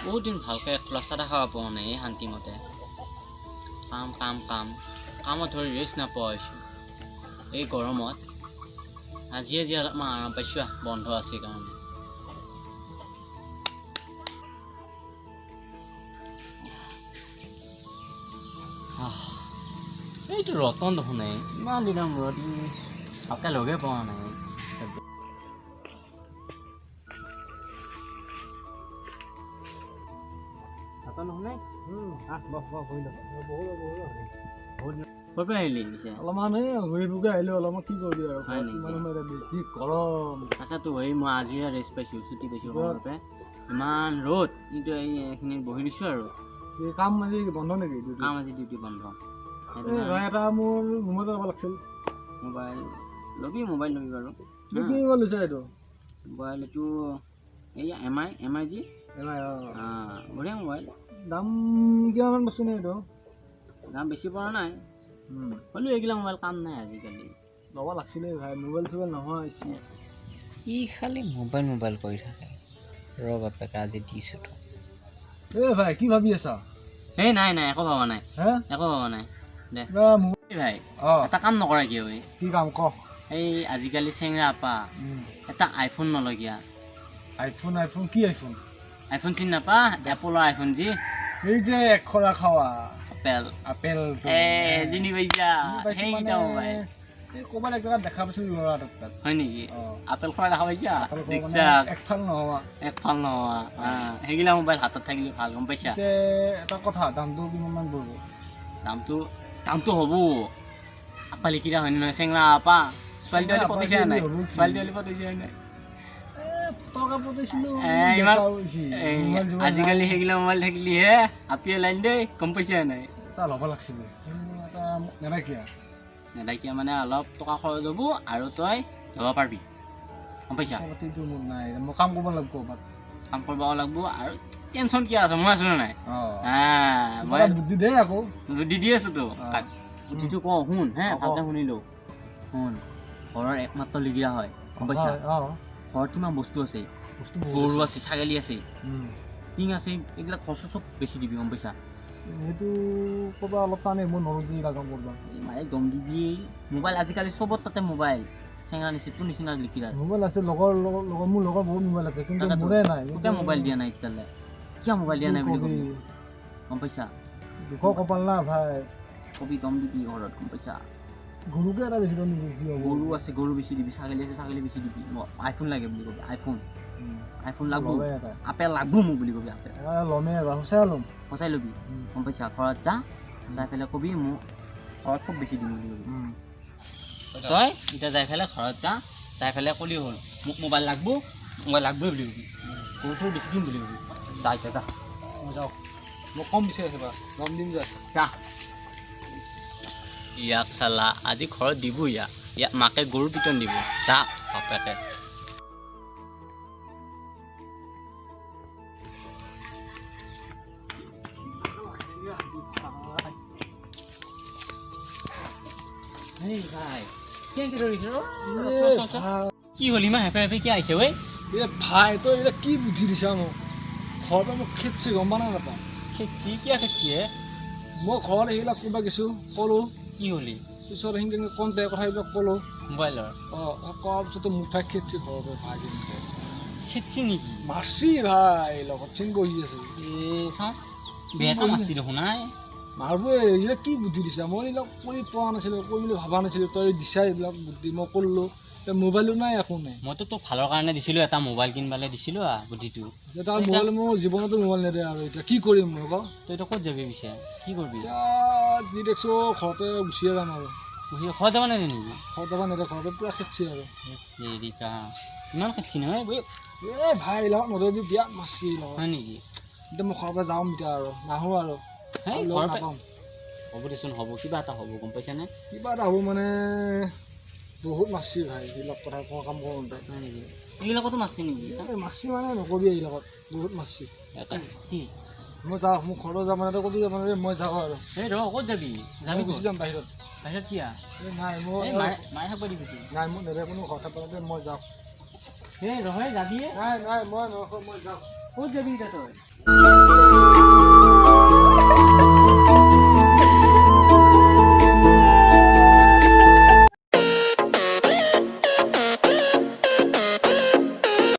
বহুত দিন ভালকৈ এক চাহ খাব পোৱা নাই। এই শান্তিমতে কাম কাম কাম কামত ধৰি ৰেষ্ট নাপোৱা হৈছোঁ। এই গৰমত আজিয়ে যি অলপমান আৰাম পাইছোঁ, বন্ধ আছে কাৰণে। এইটো ৰতন দেখোন, এই ইমান দিনৰ মূৰত ই ভালকৈ লগে পোৱা নাই। ৰতন দেখোন। ক'ৰ পৰা আহিলি পিছে? অলপমান এই ঘূৰি ফুকি আহিলো অলপমান, কি কৰিবি আৰু। হয় নেকি? ইমান সময় বেছি গৰম। তাকেতো, এই মই আজিহে ৰেষ্ট পাইছোঁ, ছুটি পাইছোঁ কামৰ পৰা। ইমান ৰ'দ, কিন্তু এই এইখিনিত বহি দিছোঁ আৰু। এই কাম আজি বন্ধ নেকি ডিউটি? কাম আজি ডিউটি বন্ধ, সেইটো এই কাৰণে। ভাই, এটা মোৰ ৰুমত যাব লাগিছিল। মোবাইল ল'বি? মোবাইল ল'বি বাৰু। তুমি কি মোবাইল লৈছা এইটো? মোবাইল এইটো এই এম আই জি। এম আই, অঁ। বঢ়িয়া মোবাইল। দাম কিমানমান বস্তু নে এইটো? দাম বেছি পৰা নাই। হ'লেও এইগিলা মোবাইল কাম নাই আজিকালি। ল'ব লাগিছিলে ভাই, মোবাইল চোবাইল নোহোৱা হৈছে। ই খালি মোবাইল মোবাইল কৰি থাকে। ৰ বাপেকে, আজি দিছোঁ তো। এই ভাই, কি ভাবি আছা? এই নাই নাই, একো ভবা নাই। হে? একো ভবা নাই দে। কিবা এই ভাই, অঁ। এটা কাম নকৰা কিয় ঐ? কি কাম ক? এই আজিকালি চেংৰা আপা এটা আইফোন নলগীয়া। আইফোন? আইফোন কি আইফোন? আইফোন চিনি নাপা? এপলৰ আইফোন যি। এই যে খৰা খাৱা? আপেল। আপেল। এ চিনি পাইছা? চিনি পাইছো। সেইকেইটা মানে মোবাইল। এই ক'ৰবাত এক জেগাত দেখা পাইছিলো ল'ৰা এটাৰ তাত। হয় নেকি? অঁ। আপেল খোৱা দেখা পাইছা? আপেল খোৱা মানে দেখছা? একফাল নোহোৱা। একফাল নোহোৱা, সেইগিলা মোবাইল হাতত থাকিলে ভাল, গম পাইছা? পিছে এটা কথা, দামটো কিমানমান পৰিব? দামটো হ'ব আপালি কিৰা, হয় নহয়? চেংৰা আপা, ছোৱালী তোৱালী চেংৰা পতাইছে আপা নাই? হ'ব কি? ছোৱালী তোৱালী পতাইছে নাই? টকা পতাইছিলো। ইমান মোবাইল এই চোবাইল আজিকালি নাই। সেইগিলা মোবাইল থাকিলিহে আপিয়ে লাইন দেই, গম পাইছা নাই? এটা ল'ব লাগিছিলে, কিন্তু এটা নেৰাখিয়া। নেদাকিয়া মানে অলপ টকা খৰচ হ'ব আৰু তই ল'ব পাৰিবি, গম পাইছা? পইচা পাতিটো মোৰ নাই, মই কাম কৰিব লাগিব ক'ৰবাত। কাম কৰিব লাগিব আৰু টেনচন কিয় আছে? মই আছো নে নাই? অঁ। মই কিবা বুদ্ধি দে আকৌ। বুদ্ধি দি আছো তো। বুদ্ধিটো কওঁ শুন হে। অ, ক। ভালকে শুনিলো শুন। ঘৰৰ একমাত্ৰ লিগিৰা হয়, গম পাইছা? অঁ। ঘৰত কিমান বস্তু আছে? বস্তু বহুত। গৰু আছে, ছাগলী আছে, টিং আছে, এইবিলাক খৰচ চব বেছি দিবি, গম পাইছা? সেইটো ক'বা অলপ টানে, মই নৰো যে এইবিলাক কাম কৰিব। এই মায়ে দম দিবি। মোবাইল আজিকালি চবত তাতে মোবাইল, চেঙা নিচিনা তোৰ নিচিনা লিখিৰা। মোবাইল আছে, লগৰ লগৰ লগৰ মোৰ লগৰ বহুত মোবাইল আছে, কিন্তু তাকেতো। মোৰে নাই। তোকে মোবাইল দিয়া নাই এতিয়ালৈ, কিয় মোবাইল দিয়া নাই বুলি কবি, গম পাইছা? দুখৰ কপাল না ভাই। কবি, দম দিবি ঘৰত, গম পাইছা? গৰুকে এটা বেছি দম বেছি হ'ব। গৰু আছে, গৰু বেছি দিবি। ছাগলী আছে, ছাগলী বেছি দিবি। মোক আইফোন লাগে বুলি কবি, আইফোন। আইফোন লাগব। ল'মেই এটা। আপেল লাগব মোক বুলি কবি, আপেল। এটা ল'মেই এবাৰ, সঁচাই ল'ম। সঁচাই ল'বি, গম পাইছা? ঘৰত যা, যাই পেলাই কবি, মোক ঘৰত চব বেছি দিম বুলি কবি। তই এতিয়া যাই পেলাই ঘৰত যা, যাই পেলাই ক'লি হ'ল, মোক মোবাইল লাগব, মোবাইল লাগবই বুলি কবি। গৰু চৰু বেছি দিম বুলি কবি। যা এতিয়া, যা। মই যাওঁ, মোক কম বিচাৰি আছে বা দম দিম, যা। যা। ইয়াক চালা আজি ঘৰত দিব, ইয়াক ইয়াক মাকে গৰু পিটন দিব। যা বাপেকে। এই ভাই, কেনেকে ধৰিছ? কি হ'ল? ইমান হেঁপে হেঁপে কি আহিছে ঐ? এ ভাই, তই এইবিলাক কি বুদ্ধি দিছা? মোক ঘৰৰ পৰা মোক খেদছি, গম পা না নাপাওঁ? খেদছি? কিয় খেদছি হে? মই ঘৰত সেইবিলাক ক'ব গৈছোঁ, ক'লোঁ। কি হ'লি? পিছত সেনেকৈ কওঁতে কথা এইবিলাক ক'লোঁ। মোবাইলৰ? অঁ, কোৱাৰ পিছতো মোক ভাই খেদছি ঘৰৰ পৰা ভাই, কিন্তু খেদছি নেকি? মাৰছি ভাই, লগত চিন বহি আছে। এ চাওঁ, বেয়াকে মাৰছি দেখোন নাই? মাৰবই। এইবিলাক কি বুদ্ধি দিছা? মই এইবিলাক কৰি পোৱা নাছিলোঁ, কৰিম বুলি ভবা নাছিলোঁ। তই দিছা এইবিলাক বুদ্ধি, মই কৰিলোঁ, এতিয়া মোবাইলো নাই, একো নাই। মইতো তোক ভালৰ কাৰণে দিছিলোঁ, এটা মোবাইল কিনবালে দিছিলোঁ বুদ্ধিটো। এতিয়া তাৰ মোবাইল, মোৰ জীৱনতো মোবাইল নেদে আৰু এতিয়া কি কৰিম মই ক? তই এতিয়া ক'ত যাবি পিছে? কি কৰিবি? এতিয়া যি দেখছোঁ ঘৰতে গুচিয়ে যাম আৰু। গুচি ঘৰত যাব নেকি? ঘৰত যাব নেদে, ঘৰতে পূৰা খেদছি আৰু। হেৰিকা, ইমান খেদছি নহয় বৈ? এই ভাই, লগত নধৰিবি, বিৰাট মাৰছি লগত। হয় নেকি? এতিয়া মই ঘৰৰ পৰা যাম এতিয়া আৰু নাহোঁ আৰু। হেই, আৰু লগ ঘৰৰ পৰা নাপাম। হ'ব দেচোন, হ'ব, কিবা এটা হ'ব, গম পাইছানে? কিবা এটা হ'ব মানে বহুত মাৰছি ভাই, এইবিলাক কথা কোৱা কাম কৰোঁতে। হয় নেকি? এইবিলাকতো মাৰছি নেকি? এই মাৰছি মানে নকবি, এইবিলাকত বহুত মাৰছি। কি? মই যাওঁ, মোৰ ঘৰত যাব নেদে, ক'তো যাব নেদে, মই যাওঁ আৰু। এই ৰ, ক'ত যাবি? যাবি মই গুচি ক'ত? যাম বাহিৰত। বাহিৰত কিয়া? এই নাই মই এই মাৰে মাৰে থাকিব দিবি। নাই, মোক নেদে কোনো, ঘৰত থাকিব নেদে, মই যাওঁ। এই ৰহে, যাবিয়ে? নাই নাই, মই নৰখোঁ, মই যাওঁ। ক'ত যাবি এতিয়া তই? দে।